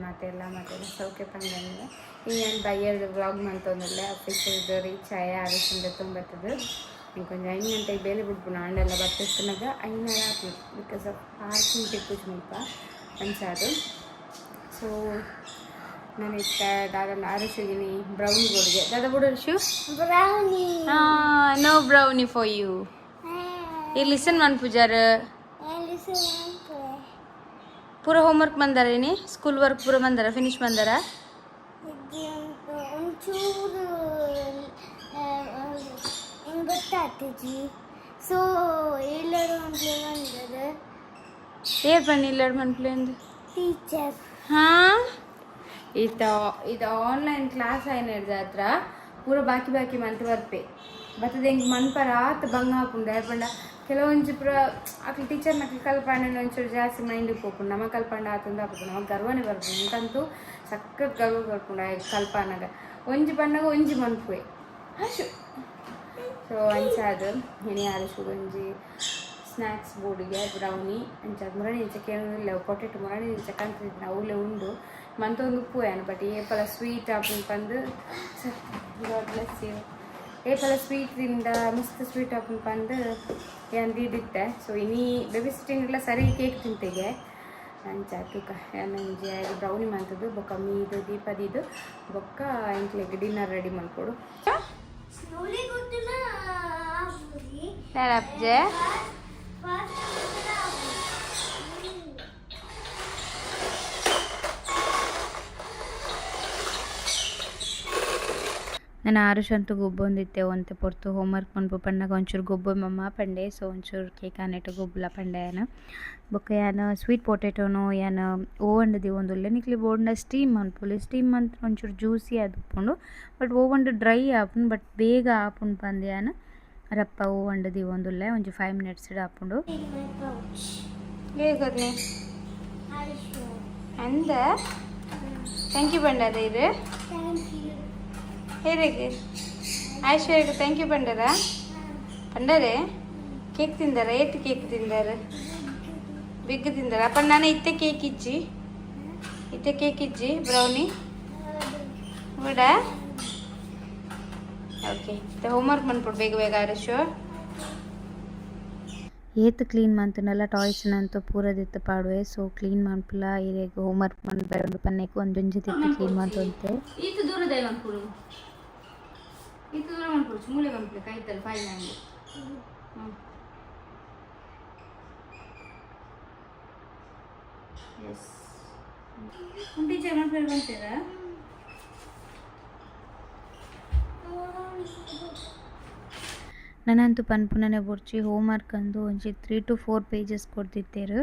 ಮಾತೆಲ್ಲ ಮಾತೆಲ್ಲ ಸೌಖ್ಯ ಪಂದಂಗೆ. ಈ ನಾನು ಬೈಯರ್ದು ವ್ಲಾಗ್ ಮಂತೊಂದುಲ್ಲೆ. ಆಫೀಸಿದ್ದು ರೀಚ್ ಆಯ, ಆಫೀಸಿಂದ ತುಂಬತ್ತದು. ಇಂಕೊಂಜಿ 5 ಗಂಟೆಗೆ ಬೇಲೆ ಬಿಡ್ಪುನ ಆಂಡೆಲ್ಲ ಬತ್ತಿಸ್ತನಾಗ 5 ಆಪುಂಡು, because of parking ತಿಕ್ಕುಜಿ ಮುಲ್ಪ ಅಂಚಾದು. ಸೊ ನಾನು ಇತ್ತ ದಾದ ಆರುಷುಗಿನಿ ಬ್ರೌನಿ ಬೋರ್ಡ್ಗೆ ದಾದ board Arush. Brownie. No brownie for you. ಈ ಲಿಸನ್ ಮನ್ಪುಜಾರ್. Listen. ಪೂರ ಹೋಮ್ವರ್ಕ್ ಬಂದಾರೇನಿ? ಸ್ಕೂಲ್ ವರ್ಕ್ ಪೂರ ಬಂದಾರ, ಫಿನಿಶ್ ಬಂದಾರ? ಒಂಚೂರು ಗೊತ್ತಾಗ್ತಜಿ. ಸೊ ಎಲ್ಲರೂ ಒಂದು ಬಂದದ. ಏರ್ ಬನ್ನಿ ಇಲ್ಲಡ್ ಮನ್ಪ್ಲೆ ಅಂದು. ಟೀಚರ್. ಹಾಂ, ಈತ ಇದು ಆನ್ಲೈನ್ ಕ್ಲಾಸ್ ಆಯ್ನ ಹತ್ರ ಪೂರ ಬಾಕಿ ಬಾಕಿ ಮಂತ್ ಬರ್ಪೆ ಬರ್ತದೆ. ಹಿಂಗೆ ಮನ್ಪರ ಆತ್ ಬಂಗ ಹಾಪುಂಡು. ಪಂಡ ಕೆಲವೊಂಜಿ ಪೂರ ಅಕ್ಲು ಟೀಚರ್ ನಕ್ಲು ಕಲ್ಪಾಂಡ ಒಂಚೂರು ಜಾಸ್ತಿ ಮೈಂಡಿಗೆ ಪೋಪುಂಡು. ನಮ ಕಲ್ಪಾಂಡ ಆತಂದು ಆಪುಂಡು. ನಮಗೆ ಗರ್ವನೆ ಬರ್ಪುಂಡು. ಇಂಕಂತೂ ಸಖತ್ ಗರ್ವ ಬರ್ಪುಂಡು. ಆಯ್ ಕಲ್ಪಾನಾಗ ಒಂಜಿ ಪಣ್ಣಾಗ ಒಂಜಿ ಮನ್ಪುವೆ ಅಶು. ಸೊ ಅಂಚಾದು ಇನಿ ಆರುಷು ಒಂಜಿ ಸ್ನ್ಯಾಕ್ಸ್ ಬೋರ್ಡಿಗೆ ಬ್ರೌನಿ ಅಂಚ ಮುರಣಿ ಇಂಚ ಕೇಳಿಲ್ಲ. ಪೊಟೆಟೊ ಮುರಣಿ ಇಂಚ ಕಂತಿದ್ನ ಅವಲೇ ಉಂಡು ಮಂತೊಂದು ಉಪ್ಪು ಏನು. ಬಟ್ ಏಪಲ ಸ್ವೀಟ್ ಆಪುಂಡು ಪಂದು, ಗಾಡ್ ಬ್ಲೆಸ್ you, ಏಪಲ ಸ್ವೀಟ್ ತಿಂದ ಮಸ್ತ್ ಸ್ವೀಟ್ ಆಪುಂಡು ಪಂದು ಏನ್ ದೀದಿತ್ತೆ. ಸೊ ಇನಿ ಬೇಬಿ ಸಿಟ್ಟಿಂಗ್ ಸರಿ ಕೇಕ್ ತಿಂತೆಗೆ. ಅಂಚ ತೂಕ, ಒಂಜಿ ಬ್ರೌನಿ ಮಂತದ್ದು, ಬೊಕ್ಕ ಮೀದು ದೀಪದಿದ್ದು, ಬೊಕ್ಕ ಎಂಕ್ಲೆಗ್ ಡಿನ್ನರ್ ರೆಡಿ ಮಲ್ಪೊಡು. ಸ್ಲೋಲಿ ಗೊತ್ತಿಲ್ಲ ಆಪುಜಿ. ಯಾರಪ್ಜೆ? ಫಾಸ್ಟ್ ಗೊತ್ತಿಲ್ಲ ಆಪುಜಿ. ನಾನು ಆರುಷ್ ಅಂತೂ ಗೊಬ್ಬೊಂದಿತ್ತೆ. ಒಂತೆ ಪೊರ್ತು ಹೋಮ್ವರ್ಕ್ ಮನ್ಪು ಪಣ್ಣಗ ಒಂಚೂರು ಗೊಬ್ಬು ಮಮ್ಮ ಪಂಡೆ. ಸೊ ಒಂಚೂರು ಕೇಕ್ ಆನೆಟ್ ಗೊಬ್ಬುಲ ಪಂಡೆ ಯಾನ್. ಬೊಕ್ಕ ಯಾನ್ ಸ್ವೀಟ್ ಪೊಟೆಟೋನು ಯಾನ್ ಓವನ್ಡ್ ದೀವೊಂದುಲ್ಲೆ. ನಿಕ್ಲೆ ಬೋಡ್ಂಡ ಸ್ಟೀಮ್ ಮನ್ಪೊಲಿ. ಸ್ಟೀಮ್ ಮಂತ್ ಒಂಚೂರು ಜ್ಯೂಸಿ ಆದುಪ್ಪುಂಡು, ಬಟ್ ಓವನ್ಡ್ ಡ್ರೈ ಆಪುಂಡು. ಬಟ್ ಬೇಗ ಆಪುಂಡು ಪಂದ್ ಯಾನ್ ರಪ್ಪ ಓವನ್ಡ್ ದೀವೊಂದುಲ್ಲೆ. ಒಂಜಿ 5 ಮಿನಿಟ್ಸ್ ಆಪುಂಡು. In my pouch. ಹೇಗದ್ನಿ? Aishu. ಅಂದ thank you ಪಂಡದ ಇದು. Thank you. ಹೇಗೆ ಐಶ್ವರ್ಯಗೆ thank you ಪಂಡರ? ಪಂಡರೆ, ಕೇಕ್ ತಿಂದಾರ? ಏತ್ ಕೇಕ್ ತಿಂದಾರ? ಬಿಗ್ ತಿಂದಾರ? ಅಪ್ಪ ನಾನು ಇತ್ತೆ ಕೇಕ್ ಇಜ್ಜಿ, ಇತ್ತೆ ಕೇಕ್ ಇಜ್ಜಿ, ಬ್ರೌನಿ ಬಿಡ. ಓಕೆ, ಹೋಮ್ವರ್ಕ್ ಮನ್ಪೊಡು ಬೇಗ ಬೇಗ ಆರುಷು. ಏತ್ ಕ್ಲೀನ್ ಮಂತುಂಡಲ ಟಾಯ್ಸ್ ನಂತು ಪೂರ ದಿತ್ತು ಪಾಡುವೆ. ಸೊ ಕ್ಲೀನ್ ಮನ್ಪುಲ. ಇರೆಗ್ ಹೋಮ್ವರ್ಕ್ ಮನ್ಪೆರೆ ಪನ್ನೇಕು ಒಂಜೊಂಜಿ ದಿತ್ತು ಕ್ಲೀನ್ ಮಂತೊಂತೆ. ಈತ ದೂರ ದಯ ಮನ್ಪುಡು, ಈತ ದೂರ ಮನ್ಪುಡು. ಮೂಲೆ ಮನ್ಪುಲೆ ಕೈತಲ್ ಫೈವ್ ಹ್ಯಾಂಡ್. ಹ್ಞೂ, ಎಸ್. ಟೀಚರ್ ಮನ್ಪೆರೆ ಬಂತೀರಾ? ನಾನಂತೂ ಪನ್ಪುನನೆ ಬೊರ್ಚಿ, ಹೋಮ್ವರ್ಕ್ ಅಂದು ಒಂಜಿ 3 ಟು 4 ಪೇಜಸ್ ಕೊರ್ದಿತ್ತೆರ್.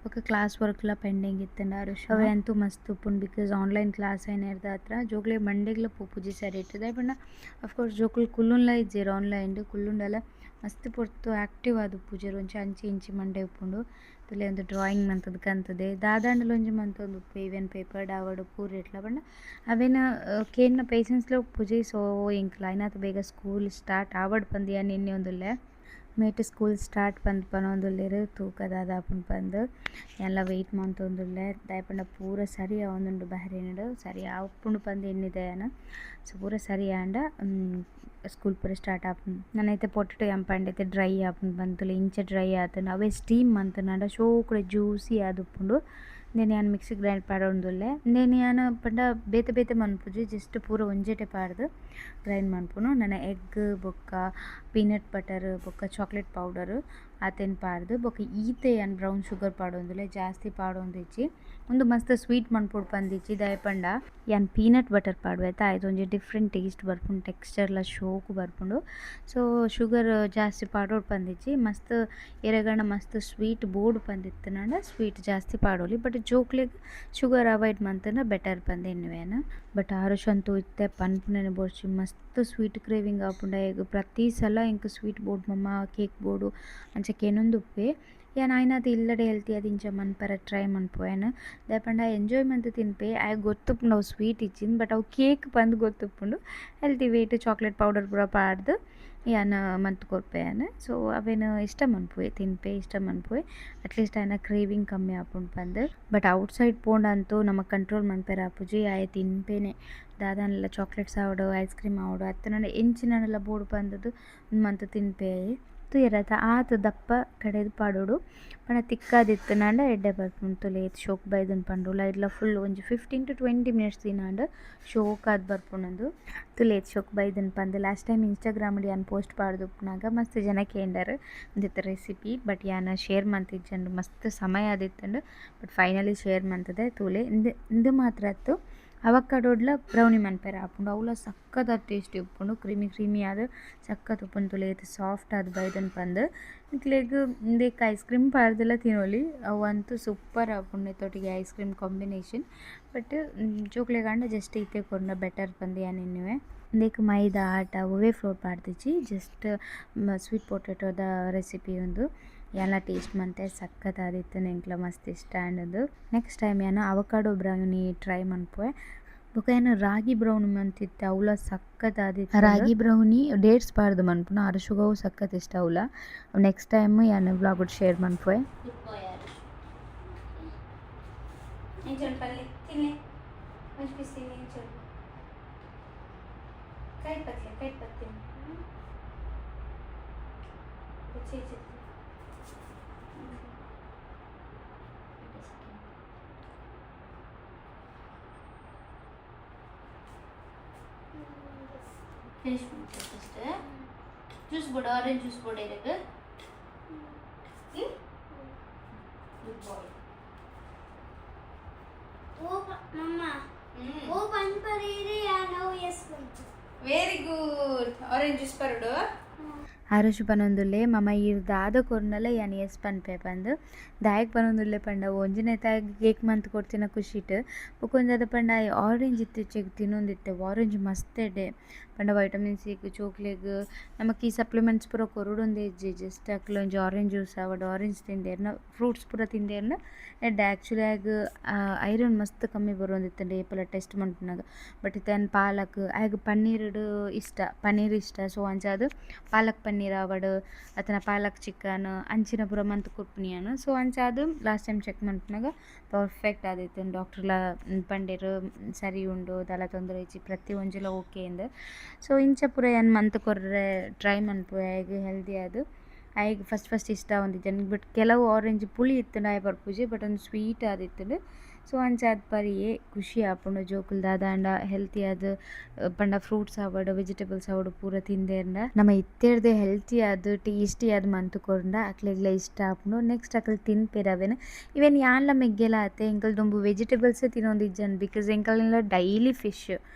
ಬೊಕ್ಕ ಕ್ಲಾಸ್ ವರ್ಕ್ಲ ಪೆಂಡಿಂಗ್ ಇತ್ತುಂಡ ಅರುಷ್. ಅವೇ ಅಂತೂ ಮಸ್ತ್ ಉಪ್ಪುಂಡು, because online class ಆಯ್ನೆರ್ದಾತ್ರ ಜೋಕ್ಲೆಗ್ ಮಂಡೆಗ್ಲ ಪೋಪುಜಿ ಸರಿ ಇಟ್ಟುದೆ ಪಂಡ. ಅಫ್ಕೋರ್ಸ್ ಜೋಕುಲು ಕುಲ್ಲುನ್ಲ ಇಜ್ಜೆರ್. ಆನ್ಲೈನ್ ಕುಲ್ಲುಂಡಲ ಮಸ್ತ್ ಪೊರ್ತು ಆಕ್ಟಿವ್ ಆದುಪ್ಪುಜೆರ್. ಒಂಜಿ ಅಂಚಿ ಇಂಚಿ ಮಂಡೆ ಉಪ್ಪುಂಡು. ತುಲೆ ಒಂದು ಡ್ರಾಯಿಂಗ್ ಮಂತುದು ಕಂತುದೆ ದಾದಾಂಡಲ ಒಂಜಿ ಮಂತೊಂದು ಉಪ್ಪು. ಈವೆನ್ ಪೇಪರ್ಡ್ ಆವಡ್ ಪೂರೆಟ್ಲ ಪಂಡ ಅವೆನ್ ಕೇನ್ನ ಪೇಷನ್ಸ್ಲ ಉಪ್ಪುಜಿ. ಸೊ ಎಂಕ್ಲ ಆಯ್ನಾತ್ ಬೇಗ ಸ್ಕೂಲ್ ಸ್ಟಾರ್ಟ್ ಆವಡ್ ಪಂದ್ ಯಾನ್ ಎನ್ನಿಯೊಂದುಲ್ಲೆ. ಮೇಟ್ ಸ್ಕೂಲ್ ಸ್ಟಾರ್ಟ್ ಪಂದ್ ಪನೊಂದುಲ್ಲೆರ್. ತೂಕ ದಾದ ಆಪುಂಡು ಪಂದ್ ಯಾನ್ಲ ವೆಯ್ಟ್ ಮಂತೊಂದುಲ್ಲೆ. ದಾಯೆ ಪಂಡ ಪೂರ ಸರಿ ಆವೊಂದುಂಡು ಬಹರೇನ್. ಸರಿ ಆಪುಂಡು ಪಂದ್ ಎನ್ನಿದೆ ಯಾನ್. ಸೊ ಪೂರ ಸರಿ ಆಂಡ ಸ್ಕೂಲ್ ಪೂರ ಸ್ಟಾರ್ಟ್ ಆಪುಂಡು. ನನ ಇತ್ತೆ ಪೊಟೆಟೊ ಯಾನ್ ಇತ್ತೆ ಡ್ರೈ ಆಪುಂಡು ಪಂದ್. ಇಂಚ ಡ್ರೈ ಆತುಂಡು. ಅವೇ ಸ್ಟೀಮ್ ಮಂತುಂಡ ಶೋಕುಡೆ ಜ್ಯೂಸಿ ಆದುಪ್ಪುಂಡು. ಇಂದೆನ್ ಯಾನ್ ಮಿಕ್ಸಿ ಗ್ರೈಂಡ್ ಪಾಡೊಂದುಲ್ಲೆ. ಇಂದೆನ್ ಯಾನ್ ಪಂಡ ಬೇತೆ ಬೇತೆ ಮನ್ಪುಜಿ, ಜಸ್ಟ್ ಪೂರ ಒಂಜೆಟೆ ಪಾಡ್ದ್ ಗ್ರೈಂಡ್ ಮನ್ಪುನು. ನನ ಎಗ್ ಬೊಕ್ಕ ಪೀನಟ್ ಬಟರ್ ಬೊಕ್ಕ ಚಾಕ್ಲೇಟ್ ಪೌಡರ್ ಆತೆನ್ ಪಾಡ್ದ್, ಬೊಕ್ಕ ಈತೆ ಯಾನ್ ಬ್ರೌನ್ ಶುಗರ್ ಪಾಡೊಂದುಲ್ಲೆ, ಜಾಸ್ತಿ ಪಾಡೊಂದಿಜ್ಜಿ. ಉಂದು ಮಸ್ತ್ ಸ್ವೀಟ್ ಮನ್ಪೊಡು ಪಂದಿಜ್ಜಿ. ದಾಯೆ ಪಂಡ ಯಾನ್ ಪೀನಟ್ ಬಟರ್ ಪಾಡುವೆ ಅತ್ತ, ಆಯ್ತ್ ಒಂಜಿ ಡಿಫ್ರೆಂಟ್ ಟೇಸ್ಟ್ ಬರ್ಪುಂಡು, ಟೆಕ್ಸ್ಚರ್ಲ ಶೋಕು ಬರ್ಪುಂಡು. ಸೊ ಶುಗರ್ ಜಾಸ್ತಿ ಪಾಡೊಡು ಪಂದಿಜ್ಜಿ. ಮಸ್ತ್ ಎರೆಗಣ ಮಸ್ತ್ ಸ್ವೀಟ್ ಬೋಡು ಪಂದಿತ್ತುಂಡ ಸ್ವೀಟ್ ಜಾಸ್ತಿ ಪಾಡೊಲಿ. ಬಟ್ ಜೋಕ್ಲೆಗ್ ಶುಗರ್ ಅವಾಯ್ಡ್ ಮಂತುಂಡ ಬೆಟರ್ ಪಂದ್ ಎನ್ನುವೆ ಯಾನ್. ಬಟ್ ಆರುಷ್ ಅಂತೂ ಇತ್ತೆ ಪನ್ಪುನನೆ ಬೋಡ್ಚಿ, ಮಸ್ತ್ ಸ್ವೀಟ್ ಕ್ರೇವಿಂಗ್ ಆಪುಂಡು ಅಯಗ್. ಪ್ರತಿ ಸಲ ಎಂಕ್ ಸ್ವೀಟ್ ಬೋಡು ಮಮ್ಮ, ಕೇಕ್ ಬೋಡು ಅಂಚ ಕೇನೊಂದುಪ್ಪೆ. ಯಾನ್ ಆಯ್ನಾತ್ ಇಲ್ಲಡೆ ಹೆಲ್ತಿ ಆದ್ ಇಂಚ ಮನ್ಪರೆ ಟ್ರೈ ಮನ್ಪುವೆನ್ ದಾಯೆ ಪಂಡ ಎಂಜಾಯ್ ಮಂತ್ ತಿನ್ಪೆ ಆಯೆ ಗೊತ್ತುಪ್ಪುಂಡು ಅವು ಸ್ವೀಟ್ ಇಜ್ಜಿಂದ್ ಬಟ್ ಅವು ಕೇಕ್ ಪಂದ್ ಗೊತ್ತುಪ್ಪುಂಡು ಹೆಲ್ತಿ ವೇಟ್ ಚಾಕ್ಲೇಟ್ ಪೌಡರ್ ಪೂರ ಪಾಡ್ದ್ ಯಾನ್ ಮಂತ್ ಕೊರ್ಪೆ ಯಾನ್. ಸೊ ಅವೆನ್ ಇಷ್ಟ ಮನ್ಪುವೆ ತಿನ್ಪೆ ಇಷ್ಟ ಮನ್ಪುವೆ ಅಟ್ಲೀಸ್ಟ್ ಆಯನ ಕ್ರೇವಿಂಗ್ ಕಮ್ಮಿ ಆಪುಂಡು ಪಂದ್. ಬಟ್ ಔಟ್ ಸೈಡ್ ಪೋಂಡ ಅಂತೂ ನಮ ಕಂಟ್ರೋಲ್ ಮನ್ಪೆರೆ ಆಪುಜಿ ಆಯೆ ತಿನ್ಪೆನೆ ದಾದಾಂಡಲ ಚಾಕ್ಲೇಟ್ಸ್ ಆವಡ್ ಐಸ್ ಕ್ರೀಮ್ ಆವಡ್ ಅತ್ತುಂಡ ಎಂಚಿನಂಡಲ ಬೋಡು ಪಂದ್ ಮಂತ್ ತಿನ್ಪೆ ಆಯೆ. ತೂಯೆರತ ಆತ್ ದಪ್ಪ ಕಡೆದ್ ಪಾಡೊಡು ಪಂಡ ತಿಕ್ಕಾದಿತ್ತುಂಡ ಎಡ್ಡೆ ಬರ್ಪುಂಡು ತೂಲೆ ಏತ್ ಶೋಕ್ ಬೈದುಂಡು ಪಂಡ ಉಲಾಯಿಡ್ಲ ಫುಲ್ ಒಂಜಿ 15 ಟು 20 ಮಿನಿಟ್ಸ್ ದಿನಾಂಡ್ ಶೋಕಾದ್ ಬರ್ಪುಂಡು ತೂಲೆ ಏತ್ ಶೋಕ್ ಬೈದುಂಡು ಪಂದ್. ಲಾಸ್ಟ್ ಟೈಮ್ ಇನ್ಸ್ಟಾಗ್ರಾಮ್ ಯಾನ್ ಪೋಸ್ಟ್ ಪಾಡ್ದುಪ್ಪುನಗ ಮಸ್ತ್ ಜನ ಕೇಂಡರ್ ಉಂದೆತ ರೆಸಿಪಿ ಬಟ್ ಯಾನ್ ಶೇರ್ ಮಂತಿಜ್ಜಂಡ್ ಮಸ್ತ್ ಸಮಯ ಆದಿತ್ತುಂಡು ಬಟ್ ಫೈನಲಿ ಶೇರ್ ಮಂತುದೆ ತೂಲೆ. ಇಂದು ಮಾತ್ರ ಅತ್ತು ಅವಕಾಡೋಡ್ಲ ಬ್ರೌನಿ ಮನ್ಪೆರೆ ಆಪುಂಡು ಅವ್ಲ ಸಕ್ಕತ್ತಾದ್ ಟೇಸ್ಟಿ ಉಪ್ಪುಂಡು ಕ್ರೀಮಿ ಕ್ರೀಮಿ ಆದ್ ಸಕ್ಕತ್ ಉಪ್ಪುಂಡು ತೂಲೆ ಏತ್ ಸಾಫ್ಟ್ ಆದ್ ಬೈದುಂಡು ಪಂದ್. ನಿಕ್ಲೆಗ್ ಇಂದೆಕ್ ಐಸ್ ಕ್ರೀಮ್ ಪಾಡ್ದಲ ತಿನೊಲಿ ಅವು ಅಂತೂ ಸೂಪರ್ ಆಪುಂಡು ನೆತ್ತೊಟ್ಟಿಗೆ ಐಸ್ ಕ್ರೀಮ್ ಕಾಂಬಿನೇಷನ್. ಬಟ್ ಜೋಕ್ಲೆಗಾಂಡ ಜಸ್ಟ್ ಇತ್ತೆ ಕೊರ್ಂಡ ಬೆಟರ್ ಪಂದ್ ಯಾನ್ ಎನ್ನುವೆ. ಇಂದೆಕ್ ಮೈದಾ ಆಟ ಒವ್ವೇ ಫ್ಲೋರ್ ಪಾಡ್ದಿಜಿ ಜಸ್ಟ್ ಸ್ವೀಟ್ ಪೊಟೆಟೋದ ರೆಸಿಪಿ ಉಂದು. ಯಾನ್ಲ ಟೇಸ್ಟ್ ಮಂತೆ ಸಕ್ಕತ್ತಾದಿತ್ತುಂಡು ಎಂಕ್ಲ ಮಸ್ತ್ ಇಷ್ಟ ಆಂಡ್. ನೆಕ್ಸ್ಟ್ ಟೈಮ್ ಯಾನ್ ಅವಕಾಡೋ ಬ್ರೌನಿ ಟ್ರೈ ಮನ್ಪುವೆ. ಬೊಕ ಯಾನ್ ರಾಗಿ ಬ್ರೌನಿ ಮಂತಿತ್ತೆ ಅವ್ಲ ಸಕ್ಕತ್ತಾದಿತ್ತು. ರಾಗಿ ಬ್ರೌನಿ ಡೇಟ್ಸ್ ಪಾಡ್ದ್ ಮನ್ಪುನ ಅರುಷುಗ್ ಅವು ಸಕ್ಕತ್ ಇಷ್ಟ ಅವ್ಲ. ನೆಕ್ಸ್ಟ್ ಟೈಮ್ ಯಾನ್ ವ್ಲಾಗ್ ಶೇರ್ ಮನ್ಪುವೆ. Good bye Aarush. ಎಂಚ ಪಲ್ಲೆ ತಿನ್ಲೆ ಒಂಜಿ ಪೀಸ್ ತಿನ್ಲೆ ಎಂಚ ಕೈ ಪತ್ಲೆ ಕೈ ಪತ್ತೀನಿ ಫಿನಿಶ್ ಮಾಡ್ತೀವಿ ಫಸ್ಟ್. ಜ್ಯೂಸ್ ಬೋಡು ಆರೆಂಜ್ ಜ್ಯೂಸ್ ಬೋಡು ಇರಗ. Good boy. ಓ ಮಮ್ಮ ಓ ಪನ್ಪರೀರಿ ನಾವು S. Very good. Orange juice Parrado. Arush ಪನೊಂದುಲ್ಲೆ ಮಮ ಈರ್ ದಾದ ಕೊರ್ಂಡಲ ಯಾನ್ ಎಸ್ ಪನ್ಪೆ ಪಂದ್. ದಾಯೆಗ್ ಪನೊಂದುಲ್ಲೆ ಪಂಡ ಒಂಜಿನೆ ತಾಯಗ್ ಕೇಕ್ ಮಂತ್ ಕೊರ್ತಿನ ಖುಷಿಟ್ ಬೊಕೊಂಜಿ ಪಂಡ ಆಯೆ ಆರೆಂಜ್ ಇತ್ತೀಚೆಗ್ ತಿನ್ನೊಂದಿತ್ತೆ ಆರೆಂಜ್ ಮಸ್ತ್ ಎಡ್ಡೆ ಪಂಡ ವೈಟಮಿನ್ ಸಿ ಜೋಕ್ಲೆಗ್ ನಮಕ್ ಈ ಸಪ್ಲಿಮೆಂಟ್ಸ್ ಪೂರ ಕೊರೊಡೊಂದೇ ಇಜ್ಜಿ ಜಸ್ಟ್ ಅಕ್ಲ್ ಒಂಜಿ ಆರೆಂಜ್ ಜ್ಯೂಸ್ ಆವಡ್ ಆರೆಂಜ್ ತಿಂದೆರ್ನ ಫ್ರೂಟ್ಸ್ ಪೂರ ತಿಂದೆರ್ನ ಎಡ್ಡೆ. ಆ್ಯಕ್ಚುಲಿ ಆಯಗ್ ಐರನ್ ಮಸ್ತ್ ಕಮ್ಮಿ ಬರೊಂದಿತ್ತುಂಡು ಏಪಲ ಟೆಸ್ಟ್ ಮನ್ಪುನಗ. ಬಟ್ ಇತ್ತೆ ಯಾನ್ ಪಾಲಕ್ ಆಯಗ್ ಪನ್ನೀರ್ಡ್ ಇಷ್ಟ ಪನ್ನೀರ್ ಇಷ್ಟ ಸೊ ಅಂಚಾದ್ ಪಾಲಕ್ ಪನ್ನೀರ್ ಆವಡ್ ಅತ್ತನ ಪಾಲಕ್ ಚಿಕನ್ ಅಂಚಿನ ಪೂರ ಮಂತ್ ಕೊರ್ಪುನಿ ಯಾನ್. ಸೊ ಅಂಚಾದ್ ಲಾಸ್ಟ್ ಟೈಮ್ ಚೆಕ್ ಮನ್ಪುನಗ ಪರ್ಫೆಕ್ಟ್ ಆದಿತ್ತುಂಡು. ಡಾಕ್ಟರ್ಲ ಪಂಡೆರ್ ಸರಿ ಉಂಡು ದಾಲ ತೊಂದರೆ ಇಜ್ಜಿ ಪ್ರತಿ ಒಂಜಿಲ ಓಕೆ ಇಂದ್. ಸೊ ಇಂಚ ಪೂರ ಯಾನ್ ಮಂತ್ ಕೊರ್ರೆ ಟ್ರೈ ಮನ್ಪುವೆ ಆಯಗ್ ಹೆಲ್ದಿ ಆದ್. ಆಯಗ್ ಫಸ್ಟ್ ಫಸ್ಟ್ ಇಷ್ಟ ಆವೊಂದಿಜ್ಜಂಡ್ ಬಟ್ ಕೆಲವು ಆರೆಂಜ್ ಪುಳಿ ಇತ್ತುಂಡ ಆಯೆ ಪರ್ಪುಜಿ ಬಟ್ ಒಂಜಿ ಸ್ವೀಟ್ ಆದಿತ್ತುಂಡು. ಸೊ ಅಂಚಾದ್ ಪರಿಯೆ ಖುಷಿ ಆಪುಂಡು ಜೋಕುಲು ದಾದಾಂಡ ಹೆಲ್ತಿ ಆದ್ ಪಂಡ ಫ್ರೂಟ್ಸ್ ಆವಡ್ ವೆಜಿಟೇಬಲ್ಸ್ ಆವಡ್ ಪೂರ ತಿಂದೆರ್ಂಡ ನಮ ಇತ್ತೆರ್ದೆ ಹೆಲ್ತಿ ಆದ್ ಟೇಸ್ಟಿ ಆದ್ ಮಂತ್ ಕೊರ್ಂಡ ಅಕ್ಲೆಗ್ಲ ಇಷ್ಟ ಆಪುಂಡು. ನೆಕ್ಸ್ಟ್ ಅಕುಲು ತಿನ್ಪೆರ್ ಅವೆನ್. ಈವನ್ ಯಾನ್ಲ ಮೆಗ್ಗೆಲ ಆತೆ ಎಂಕುಲು ದುಂಬು ವೆಜಿಟೇಬಲ್ಸ್ ತಿನೊಂದಿಜ್ಜಂಡ್ because ಎಂಕಲ್ನ ಡೈಲಿ ಫಿಶ್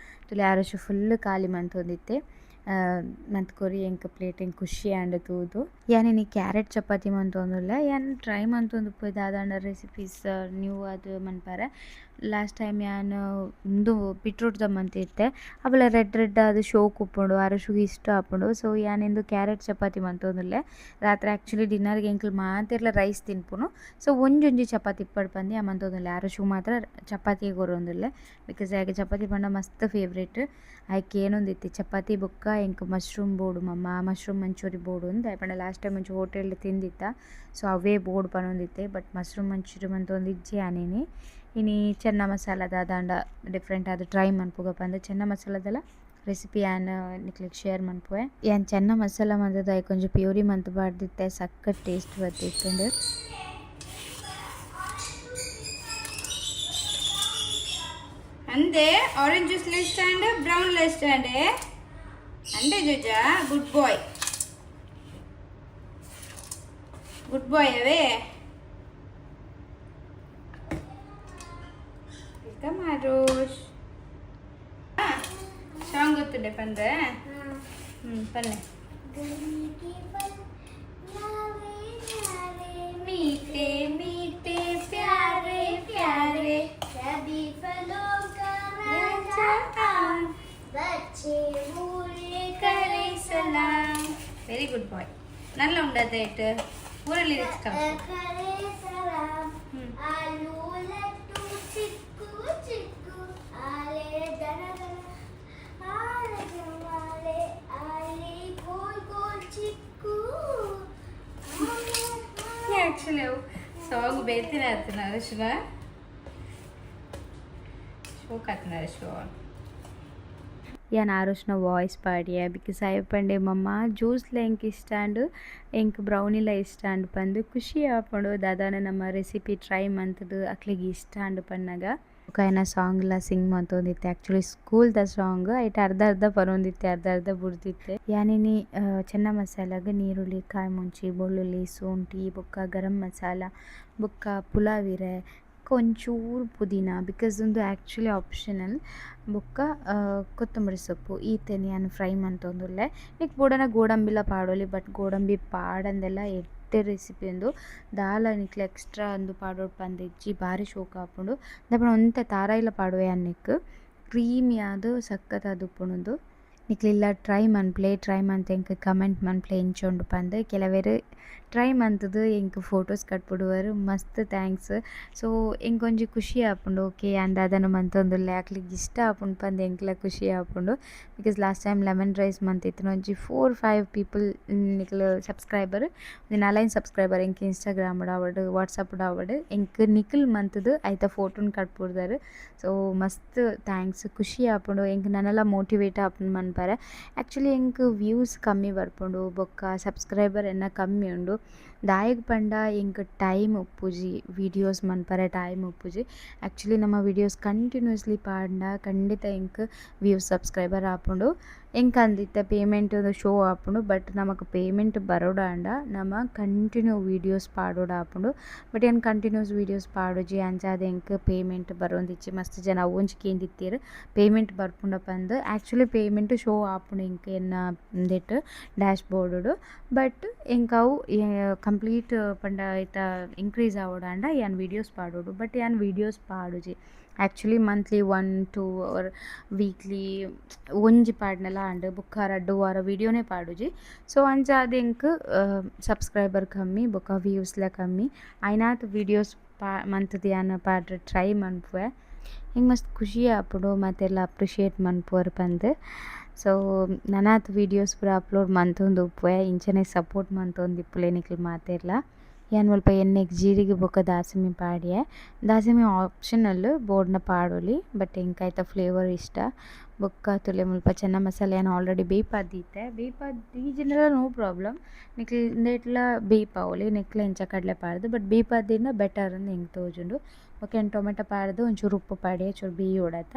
ತೂಲೆ ಆರುಷ್ ಫುಲ್ ಖಾಲಿ ಮಂತೊಂದಿತ್ತೆ. ಮಂತ್ ಕೊರಿ ಎಂಕ್ ಪ್ಲೇಟ್ ಎಂಕ್ ಖುಷಿ ಆಂಡ್ ತೂದು. ಯಾನ್ ಇನಿ ಕ್ಯಾರೆಟ್ ಚಪಾತಿ ಮಂತೊಂದುಲ್ಲೆ ಯಾನ್ ಟ್ರೈ ಮಂತೊಂದುಪ್ಪುವೆ ದಾದಾಂಡ ರೆಸಿಪೀಸ್ ನ್ಯೂ ಆದ್ ಮನ್ಪರೆ. ಲಾಸ್ಟ್ ಟೈಮ್ ಯಾನ್ ಉಂದು ಬೀಟ್ರೂಟ್ ದ ಮಂತಿತ್ತೆ ಅವುಲ ರೆಡ್ ರೆಡ್ ಆದ್ ಶೋಕ್ ಉಪ್ಪುಂಡು ಆರುಷುಗು ಇಷ್ಟ ಆಪುಂಡು. ಸೊ ಯಾನ್ ಇಂದು ಕ್ಯಾರೆಟ್ ಚಪಾತಿ ಮಂತೊಂದುಲ್ಲೆ. ರಾತ್ರೆ ಆ್ಯಕ್ಚುಲಿ ಡಿನ್ನರ್ಗೆ ಎಂಕುಲು ಮಾತೆರ್ಲ ರೈಸ್ ತಿನ್ಪುನು. ಸೊ ಒಂಜೊಂಜಿ ಚಪಾತಿ ಇಪ್ಪಡ್ ಪಂದ್ ಯಾನ್ ಮಂತೊಂದುಲ್ಲೆ. ಆರುಷುಗು ಮಾತ್ರ ಚಪಾತಿ ಕೊರೊಂದುಲ್ಲೆ because ಆಯಗ್ ಚಪಾತಿ ಪಂಡ ಮಸ್ತ್ ಫೇವ್ರೇಟ್. ಆಯೆ ಕೇನೊಂದಿತ್ತೆ ಚಪಾತಿ ಬೊಕ್ಕ ಎಂಕ್ ಮಶ್ರೂಮ್ ಬೋಡು ಮಮ್ಮ ಮಶ್ರೂಮ್ ಮಂಚೂರಿ ಬೋಡು ಅಂದ್. ದಾಯೆ ಪಂಡ ಲಾಸ್ಟ್ ಟೈಮ್ ಒಂಜಿ ಹೋಟೆಲ್ ತಿಂದಿತ್ತ ಸೊ ಅವೇ ಬೋಡು ಪನೊಂದಿತ್ತೆ. ಬಟ್ ಮಶ್ರೂಮ್ ಮಂಚೂರಿ ಮಂತೊಂದಿಜ್ಜಿ ಯಾನ್ ಇನಿ. ಇನಿ ಚೆನ್ನ ಮಸಾಲ ದಾದಾಂಡ ಡಿಫ್ರೆಂಟ್ ಆದ್ ಟ್ರೈ ಮನ್ಪುಗ ಪಂದ್ ಚೆನ್ನ ಮಸಾಲದಲ ರೆಸಿಪಿ ಯಾನ್ ನಿಕ್ಲೆಗ್ ಶೇರ್ ಮನ್ಪುವೆ. ಯಾನ್ ಚೆನ್ನ ಮಸಾಲ ಮಂತುದು ಐಕ್ ಒಂಜಿ ಪ್ಯೂರಿ ಮಂತ್ ಪಾಡ್ದಿತ್ತೆ ಸಕ್ಕತ್ ಟೇಸ್ಟ್ ಬತ್ತಿತ್ತುಂಡು. ಅಂದೆ ಆರೆಂಜ್ ಜ್ಯೂಸ್ ಇಷ್ಟ ಅಂಡ್ ಬ್ರೌನ್ ಇಷ್ಟ ಅಂಡೆ ಅಂಡೆ ಜೋಜಾ. ಗುಡ್ ಬಾಯ್ ಗುಡ್ ಬಾಯ್ ಅವೇ. Welcome Aarush. Song ಗೊತ್ತುಂಡೆ ಪಂದ್ರೆ ಪಲ್ಲೆ. मीठे मीठे प्यारे प्यारे सभी फलों का राजा आम बच्चे बूढ़े करे सलाम. Very good boy. ನಲ್ಲ ಉಂಡದ ಇಟ್ಟು ಪೂರ ಲಿರಿಕ್ಸ್ ಕಲ್ಪು. करे सलाम, आलू लट्टू चिक्कू चिक्कू, आले दन दन, आले जमाले, आले गोल गोल चिक्कू, आले. ಆ್ಯಕ್ಚುಲಿ ಅವು ಸಾಂಗ್ ಬೇತಿನ ಆತನ ಅರಿಶಿನ ಶೋಕ್ ಆತನ ಅರಿಶು. ಯಾನ್ ಆರೋಷ್ನ ವಾಯ್ಸ್ ಪಾಡಿಯೆ, because ಆಯೆ ಪಂಡೆ, ಮಮ್ಮ, ಜ್ಯೂಸ್ಲ ಎಂಕ್ ಇಷ್ಟ ಆಂಡ್, ಎಂಕ್ ಬ್ರೌನಿಲ ಇಷ್ಟ ಆಂಡ್ ಪಂದ್. ಖುಷಿ ಆಪುಂಡು ದಾದಾನ ನಮ್ಮ ರೆಸಿಪಿ ಟ್ರೈ ಮಂತುದು ಅಕ್ಲೆಗ್ ಇಷ್ಟ ಆಂಡ್ ಪನ್ನಗ. ಬೊಕ ಆಯನ ಸಾಂಗ್ಲ ಸಿಂಗ್ ಮಂತೊಂದಿತ್ತೆ. ಆ್ಯಕ್ಚುಲಿ ಸ್ಕೂಲ್ದ ಸಾಂಗ್. ಐಟ್ ಅರ್ಧ ಅರ್ಧ ಪನೊಂದಿತ್ತೆ, ಅರ್ಧ ಅರ್ಧ ಬುಡ್ದಿತ್ತೆ. ಯಾನಿನಿ ಚೆನ್ನ ಮಸಾಲಾಗ್ ನೀರುಳ್ಳಿ, ಕಾಯಿ ಮುಂಚಿ, ಬೆಳ್ಳುಳ್ಳಿ, ಶುಂಠಿ, ಬೊಕ್ಕ ಗರಂ ಮಸಾಲ, ಬೊಕ್ಕ ಪುಲಾವ್ ಇರೆ, ಒಂಚೂರು ಪುದೀನ, because ಉಂದು ಆ್ಯಕ್ಚುಲಿ ಆಪ್ಷನಲ್, ಬೊಕ್ಕ ಕೊತ್ತಂಬರಿ ಸೊಪ್ಪು, ಈತೆನ್ ಯಾನ್ ಫ್ರೈ ಮಂತೊಂದುಲ್ಲೆ. ನಿಕ್ ಬೋಡಾಂಡ ಗೋಡಂಬಿಲ ಪಾಡೊಲಿ, ಬಟ್ ಗೋಡಂಬಿ ಪಾಡಂದೆಲ ಎಡ್ಡೆ ರೆಸಿಪಿ ಉಂದು. ದಾಲ ನಿಕ್ಲೆ ಎಕ್ಸ್ಟ್ರಾ ಅಂದು ಪಾಡೊಡು ಪಂದ್ ಇಜ್ಜಿ, ಬಾರಿ ಶೋಕು ಆಪುಂಡು. ದಾಯೆ ಒಂತೆ ತಾರಾಯಿಲ ಪಾಡುವೆ ಯಾನ್. ನಿಕ್ ಕ್ರೀಮಿ ಆದ್ ಸಕ್ಕತ್ತಾದ್ ಉಪ್ಪುಂಡು ಉಂದು. ನಿಕ್ಲ್ ಟ್ರೈ ಮನ್ಪುಲೆ. ಟ್ರೈ ಮಂತ್ ಎಂಕ್ ಕಮೆಂಟ್ ಮನ್ಪುಲೆ ಎಂಚ ಉಂಡು ಪಂದ್. ಕೆಲವೆರ್ ಟ್ರೈ ಮಂತುದು ಎಂಕ್ ಫೋಟೋಸ್ ಕಟ್ಪುಡುವರ್, ಮಸ್ತ್ thanks. So ಎಂಕ್ ಒಂಜಿ ಖುಷಿ ಆಪುಂಡು, ಓಕೆ, ಯಾನ್ ದಾದನ ಮಂತೊಂದುಲ್ಲೆ, ಅಕ್ಲೆಗ್ ಇಷ್ಟ ಆಪುಂಡು ಪಂದ್ ಎಂಕ್ಲ ಖುಷಿ ಆಪುಂಡು. Because last time lemon rice ಮಂತಿತ್ತಿನ ಒಂಜಿ four five people ನಿಕ್ಲ್ subscriber, ಒಂಜಿ ನಾಲೈನ್ ಸಬ್ಸ್ಕ್ರೈಬರ್ ಎಂಕ್ ಇನ್ಸ್ಟಾಗ್ರಾಮ್ ಆವಡ್, ವಾಟ್ಸಪ್ ಆವಡ್, ಎಂಕ್ ನಿಕುಲ್ ಮಂತುದು ಐತ ಫೋಟೋನ್ ಕಟ್ಪುಡ್ದರ್. ಸೊ ಮಸ್ತ್ thanks, ಖುಷಿ ಆಪುಂಡು ಎಂಕ್, ನನಲ ಮೋಟಿವೇಟ್ ಆಪುಂಡು ಮನ್ಪರೆ. ಆ್ಯಕ್ಚುಲಿ ಎಂಕ್ ವ್ಯೂಸ್ ಕಮ್ಮಿ ಬರ್ಪುಂಡು, ಬೊಕ್ಕ ಸಬ್ಸ್ಕ್ರೈಬರ್ ಎನ್ನ ಕಮ್ಮಿ ಉಂಡು. ದಾಯೆಗ್ ಪಂಡ ಎಂಕ್ ಟೈಮ್ ಉಪ್ಪುಜಿ, ವೀಡಿಯೋಸ್ ಮನ್ಪರೆ ಟೈಮ್ ಉಪ್ಪುಜಿ. ಆ್ಯಕ್ಚುಲಿ ನಮ್ಮ ವೀಡಿಯೋಸ್ ಕಂಟಿನ್ಯೂಸ್ಲಿ ಪಾಡ್ಂಡ ಖಂಡಿತ ಎಂಕ್ ವ್ಯೂಸ್, ಸಬ್ಸ್ಕ್ರೈಬರ್ ಆಪುಂಡು. ಎಂಕ್ ಅಂದಿತ್ತೆ ಪೇಮೆಂಟ್ ಶೋ ಆಪುಂಡು. ಬಟ್ ನಮಕ್ ಪೇಮೆಂಟ್ ಬರೋಡಾಂಡ ನಮ ಕಂಟಿನ್ಯೂ ವೀಡಿಯೋಸ್ ಪಾಡೊಡಾಪುಂಡು. ಬಟ್ ಯಾನ್ ಕಂಟಿನ್ಯೂಸ್ ವೀಡಿಯೋಸ್ ಪಾಡುಜಿ, ಅಂಚಾದ್ ಎಂಕ್ ಪೇಮೆಂಟ್ ಬರೊಂದಿಜ್ಜಿ. ಮಸ್ತ್ ಜನ ಒಂಜಿ ಕೇಂದಿತ್ತೆರ್, ಪೇಮೆಂಟ್ ಬರ್ಪುಂಡ ಪಂದ್. Actually payment show ಆಪುಂಡು ಎಂಕ್ ಎನ್ನ ಉಂದೆಟ್ dash board. But ಎಂಕ್ ಅವು ಕಂಪ್ಲೀಟ್ ಪಂಡ ಐತ ಇನ್ಕ್ರೀಸ್ ಆವೊಡಾಂಡ ಯಾನ್ ವೀಡಿಯೋಸ್ ಪಾಡೊಡು. ಬಟ್ ಯಾನ್ videos ಪಾಡುಜಿ. Actually monthly one two or weekly ಒಂಜಿ ಪಾಡ್ಂಡಲ ಆಂಡ್. ಬೊಕ್ಕ ರಡ್ಡ್ ವಾರ ವೀಡಿಯೋನೇ ಪಾಡುಜಿ. ಸೊ ಅಂಚಾದ್ ಎಂಕ್ ಸಬ್ಸ್ಕ್ರೈಬರ್ ಕಮ್ಮಿ, ಬೊಕ್ಕ ವ್ಯೂಸ್ಲ ಕಮ್ಮಿ. ಆಯ್ನಾತ್ ವೀಡಿಯೋಸ್ ಪಾ ಮಂತುದು ಯಾನ್ ಪಾಡ್ರೆ ಟ್ರೈ ಮನ್ಪುವೆ. ಎಂಕ್ ಮಸ್ತ್ ಖುಷಿ ಆಪುಂಡು ಮಾತೆರ್ಲ ಅಪ್ರಿಷಿಯೇಟ್ ಮನ್ಪುವರ್ ಪಂದ್. ಸೊ ನನಾತ್ ವೀಡಿಯೋಸ್ ಪೂರ ಅಪ್ಲೋಡ್ ಮಂತೊಂದು ಉಪ್ಪುವೆ. ಇಂಚನೆ ಸಪೋರ್ಟ್ ಮಂತೊಂದಿಪ್ಪುಲೆ ನಿಕುಲು ಮಾತೆರ್ಲ. ಯಾನ್ ಮುಲ್ಪ ಎಣ್ಣೆಗ್ ಜೀರಿಗೆ ಬೊಕ್ಕ ದಾಸಿಮಿ ಪಾಡ್ಯೆ. ದಾಸಿಮಿ ಆಪ್ಷನಲ್, ಬೋಡ್ಂಡ ಪಾಡೊಲಿ, ಬಟ್ ಎಂಕ್ ಐತ ಫ್ಲೇವರ್ ಇಷ್ಟ. ಬೊಕ್ಕ ತೂಲೆ, ಮುಲ್ಪ ಚೆನ್ನ ಮಸಾಲೆ ಯಾನ್ ಆಲ್ರೆಡಿ ಬೇಯ್ಪಾದ್ ದೀತೆ. ಬೇಯ್ಪಾದ್ ದೀಜಿಂಡಲ ನೋ ಪ್ರಾಬ್ಲಮ್. ನಿಕ್ಲ್ ಉಂದೆಟ್ಲ ಬೇಯ್ಪಾವೊಲಿ ನಿಕ್ಲೆ ಇಂಚ ಕಡಲೆ ಪಾಡ್ದ್. ಬಟ್ ಬೇಯ್ಪಾದ್ ದೀಂಡ ಬೆಟರ್ ಅಂದ್ ಎಂಕ್ ತೋಜುಂಡು. ಬೊಕ್ಕ ಯಾನ್ ಟೊಮೆಟೊ ಪಾಡ್ದ್ ಒಂಚೂರು ಉಪ್ಪು ಪಾಡ್ಯೆ, ಚೂರು ಬೇಯೋಡತ,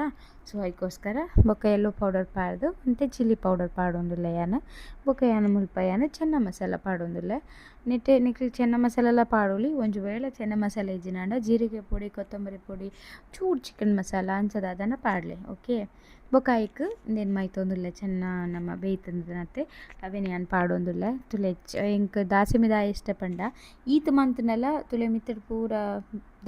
ಸೊ ಐಕೋಸ್ಕರ. ಬೊಕ್ಕ ಎಲ್ಲೋ ಪೌಡರ್ ಪಾಡ್ದ್, ಒಂತೆ ಚಿಲ್ಲಿ ಪೌಡರ್ ಪಾಡೊಂದುಲ್ಲೆ ಯಾನ್. ಬೊಕ್ಕ ಯಾನ್ ಮುಲ್ಪ ಯಾನ್ ಚೆನ್ನ ಮಸಾಲ ಪಾಡೊಂದುಲ್ಲೆ. ನೆಟೆ ನಿಕ್ಲ್ ಚೆನ್ನ ಮಸಾಲೆಲ ಪಾಡೊಲಿ. ಒಂಜಿ ವೇಳೆ ಚೆನ್ನ ಮಸಾಲೆ ಇಜ್ಜಿಂಡ ಜೀರಿಗೆ ಪೊಡಿ, ಕೊತ್ತಂಬರಿ ಪೊಡಿ, ಚೂರು ಚಿಕನ್ ಮಸಾಲ, ಅಂಚ ದಾದನ ಪಾಡ್ಲೆ, ಓಕೆ. ಬೊಕ್ಕ ಐಕ್ ಉಂದೆನ್ ಮೈತೊಂದುಲ್ಲೆ. ಚೆನ್ನ ನಮ್ಮ ಬೇಯ್ತುಂದಿನತೆ, ಅವೆನ್ ಯಾನ್ ಪಾಡೊಂದುಲ್ಲೆ. ತೂಲೆ, ಎಂಕ್ ದಾಸಿಮಿ ದಾಯೆ ಇಷ್ಟ ಪಂಡ, ಈತ್ ಮಂತ್ಂಡಲ ತೂಲೆ, ಮಿತ್ತುಡು ಪೂರ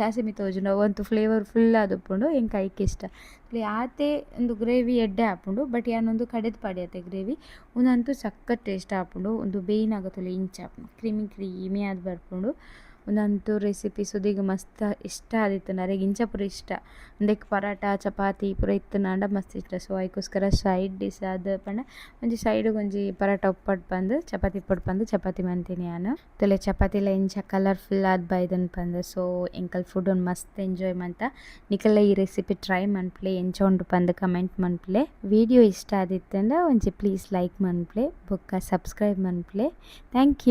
ದಾಸಿಮಿ ತೋಜುಂಡು. ಅವಂತು ಫ್ಲೇವರ್ ಫುಲ್ ಆದುಪ್ಪುಂಡು. ಎಂಕ್ ಐಕ್ ಇಷ್ಟ. ತೂಲೆ, ಆತೆ ಉಂದು ಗ್ರೇವಿ ಎಡ್ಡೆ ಆಪುಂಡು. ಬಟ್ ಯಾನ್ ಉಂದು ಕಡೆದ್ ಪಾಡ್ಯತೆ ಗ್ರೇವಿ. ಉಂದಂತೂ ಸಕ್ಕತ್ ಟೇಸ್ಟ್ ಆಪುಂಡು. ಉಂದು ಬೇಯ್ನಗ ತೂಲೆ, ಇಂಚ ಕ್ರೀಮಿ ಕ್ರೀಮಿ ಆದ್ ಬರ್ಪುಂಡು. ಉಂದಂತೂ ರೆಸಿಪಿ ಸುದೀಗ್ ಮಸ್ತ್ ಇಷ್ಟ ಆದಿತ್ತ್ಂಡ್. ಅರೆಗ್ ಇಂಚ ಪೂರ ಇಷ್ಟ. ಉಂದೆಕ್ ಪರಾಟ, ಚಪಾತಿ ಪೂರ ಇತ್ತ್ಂಡ ಮಸ್ತ್ ಇಷ್ಟ. ಸೊ ಐಕೋಸ್ಕರ ಸೈಡ್ ಡಿಶ್ ಆದ್ ಪಂಡ ಒಂಜಿ ಸೈಡ್ ಒಂಜಿ ಪರಾಟ ಉಪ್ಪಡ್ ಪಂದ್, ಚಪಾತಿ ಉಪ್ಪಡ್ ಪಂದ್ ಚಪಾತಿ ಮಂತಿನಿ ಯಾನ್. ತೂಲೆ, ಚಪಾತಿಲ ಎಂಚ ಕಲರ್ಫುಲ್ ಆದ್ ಬೈದ್ಂಡ್ ಪಂದ್. ಸೊ ಎಂಕಲ್ ಫುಡ್ ಮಸ್ತ್ ಎಂಜಾಯ್ ಮಂತ. ನಿಕಲ್ಲ ಈ ರೆಸಿಪಿ ಟ್ರೈ ಮನ್ಪುಲೆ, ಎಂಚ ಉಂಡು ಪಂದ್ ಕಮೆಂಟ್ ಮನ್ಪುಲೆ. ವಿಡಿಯೋ ಇಷ್ಟ ಆದಿತ್ತ್ಂಡ ಒಂಜಿ ಪ್ಲೀಸ್ ಲೈಕ್ ಮನ್ಪುಲೆ, ಬೊಕ್ಕ ಸಬ್ಸ್ಕ್ರೈಬ್ ಮನ್ಪುಲೆ. Thank you.